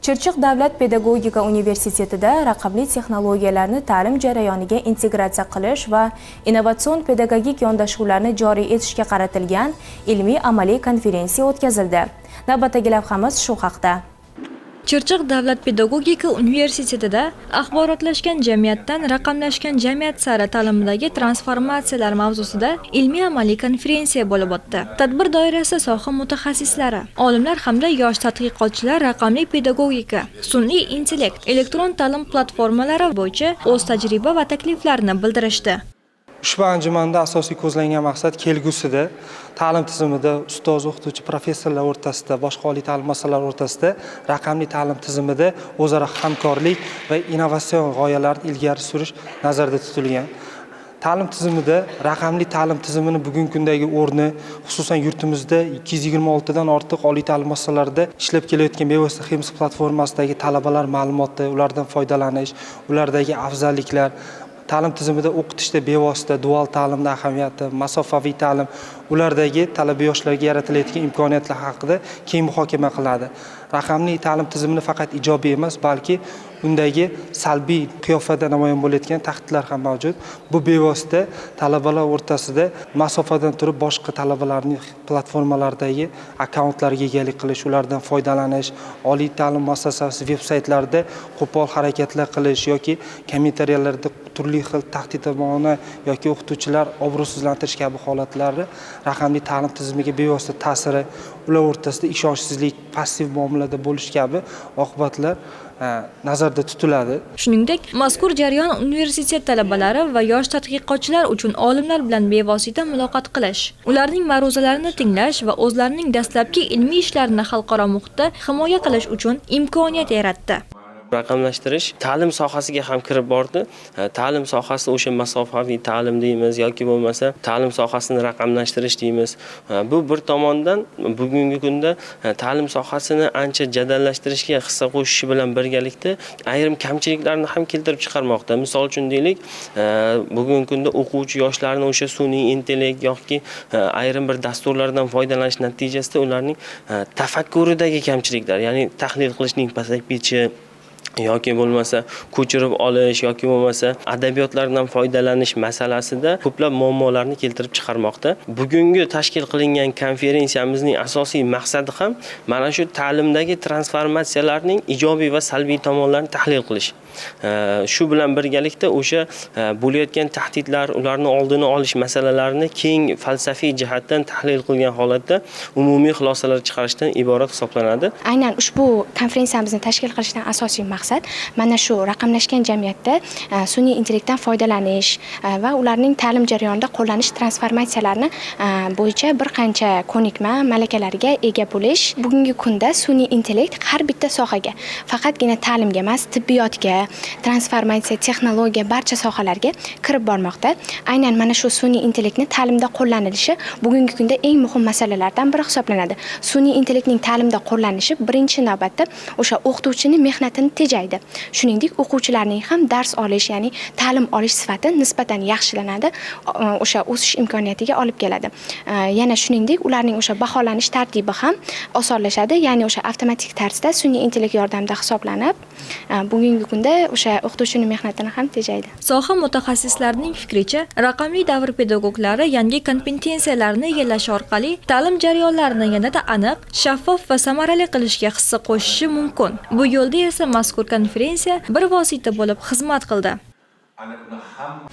Chirchiq davlat pedagogika universitetida raqamli texnologiyalarni ta'lim jarayoniga integratsiya qilish va innovatsion pedagogik yondashuvlarni joriy etishga qaratilgan ilmiy-amaliy konferensiya o'tkazildi. Navbatdagi lavhamiz shu haqda. Chirchiq davlat pedagogika universitetida axborotlashgan jamiyatdan raqamlashgan jamiyat sari ta'limdagi transformatsiyalar mavzusida ilmiy-amaliy konferensiya bo'lib o'tdi. Tadbir doirasida soha mutaxassislari, olimlar hamda yosh tadqiqotchilar raqamli pedagogika, sun'iy intellekt, elektron ta'lim platformalari bo'yicha o'z tajriba va takliflarini bildirishdi. Ushbu anjumanda asosiy ko'zlangan maqsad kelgusida ta'lim tizimida ustoz, o'qituvchi, professorlar o'rtasida, boshqa oliy ta'lim muassasalari o'rtasida raqamli ta'lim tizimida o'zaro hamkorlik va innovatsion g'oyalarni ilgari surish nazarda tutilgan. Ta'lim tizimida raqamli ta'lim tizimini bugungi kundagi o'rni, xususan yurtimizda 226 dan ortiq oliy ta'lim muassasalarida ishlab kelayotgan bevosita HIMSS platformasidagi talabalar ma'lumoti, ulardan foydalanish, ulardagi afzalliklar, ta'lim tizimida o'qitishda bevosita dual ta'limning ahamiyati, masofaviy ta'lim, ulardagi talaba yoshlarga yaratilayotgan imkoniyatlar haqida keng muhokama qiladi. Raqamli ta'lim tizimini faqat ijobiy emas, balki undagi salbiy qiyofada namoyon bo'layotgan tahdidlar ham mavjud. Bu bevosita talabalar o'rtasida masofadan turib boshqa talabalarning platformalardagi akkauntlariga egalik qilish, ulardan foydalanish, oliy ta'lim muassasasi veb-saytlarida qo'pol harakatlar qilish yoki kommentariyalarda turli xil tahdidona yoki o'qituvchilar obro'sizlantirish kabi holatlari raqamli ta'lim tizimiga bevosita ta'siri, ular o'rtasida ishonchsizlik, passiv muomalada bo'lish kabi oqibatlar nazarda tutiladi. Shuningdek, mazkur jarayon universitet talabalari va yosh tadqiqotchilar uchun olimlar bilan bevosita muloqot qilish, ularning ma'ruzalarini tinglash va o'zlarining dastlabki ilmiy ishlarini xalqaro muhitda himoya qilish uchun imkoniyat yaratdi. Raqamlashtirish ta'lim sohasiga ham kirib bordi. Ta'lim sohasi o'sha masofaviy ta'lim deymiz yoki bo'lmasa ta'lim sohasini raqamlashtirish deymiz. Bu bir tomondan bugungi kunda ta'lim sohasini ancha jadallashtirishga hissa qo'shishi bilan birgalikda ayrim kamchiliklarni ham keltirib chiqarmoqda. Misol uchun deylik, bugungi kunda o'quvchi yoshlarni o'sha sun'iy intellekt yoki ayrim bir dasturlardan foydalanish natijasida ularning tafakkuridagi kamchiliklar, ya'ni tahlil qilishning pasayib ketishi yoki bo'lmasa ko'chirib olish yoki bo'lmasa adabiyotlardan foydalanish masalasida ko'plab muammolarni keltirib chiqarmoqda. Bugungi tashkil qilingan konferensiyamizning asosiy maqsadi ham mana shu ta'limdagi transformatsiyalarning ijobiy va salbiy tomonlarini tahlil qilish. Shu bilan birgalikda o'sha bo'layotgan tahdidlar, ularni oldini olish masalalarini keng falsafiy jihatdan tahlil qilgan holatda umumiy xulosalar chiqarishdan iborat hisoblanadi. Aynan ushbu konferensiyamizni tashkil qilishdan asosiy maqsad mana shu raqamlashgan jamiyatda sun'iy intellektdan foydalanish va ularning ta'lim jarayonida qo'llanish transformatsiyalarini bo'yicha bir qancha ko'nikma, malakalarga ega bo'lish. Bugungi kunda sun'iy intellekt har bitta sohaga, faqatgina ta'limga emas, tibbiyotga, transformatsiya, texnologiya barcha sohalarga kirib bormoqda. Aynan mana shu sun'iy intellektni ta'limda qo'llanilishi bugungi kunda eng muhim masalalardan biri hisoblanadi. Sun'iy intellektning ta'limda qo'llanilishi birinchi navbatda o'sha o'qituvchining mehnatini tejaydi. Shuningdek, o'quvchilarning ham dars olish, ya'ni ta'lim olish sifati nisbatan yaxshilanadi, o'sha o'sish imkoniyatiga olib keladi. Yana shuningdek, ularning o'sha baholanish tartibi ham osonlashadi, ya'ni o'sha avtomatik tarzda sun'iy intellekt yordamida hisoblanib, bugungi kunda o'sha o'qituvchining mehnatini ham tejaydi. Soha mutaxassislarining fikricha, raqamli davr pedagoglari yangi kompetensiyalarni egallash orqali ta'lim jarayonlarini yanada aniq, shaffof va samarali qilishga hissa qo'shishi mumkin. Bu yo'lda esa mazkur konferensiya bir vosita bo'lib xizmat qildi. Ana uni hamma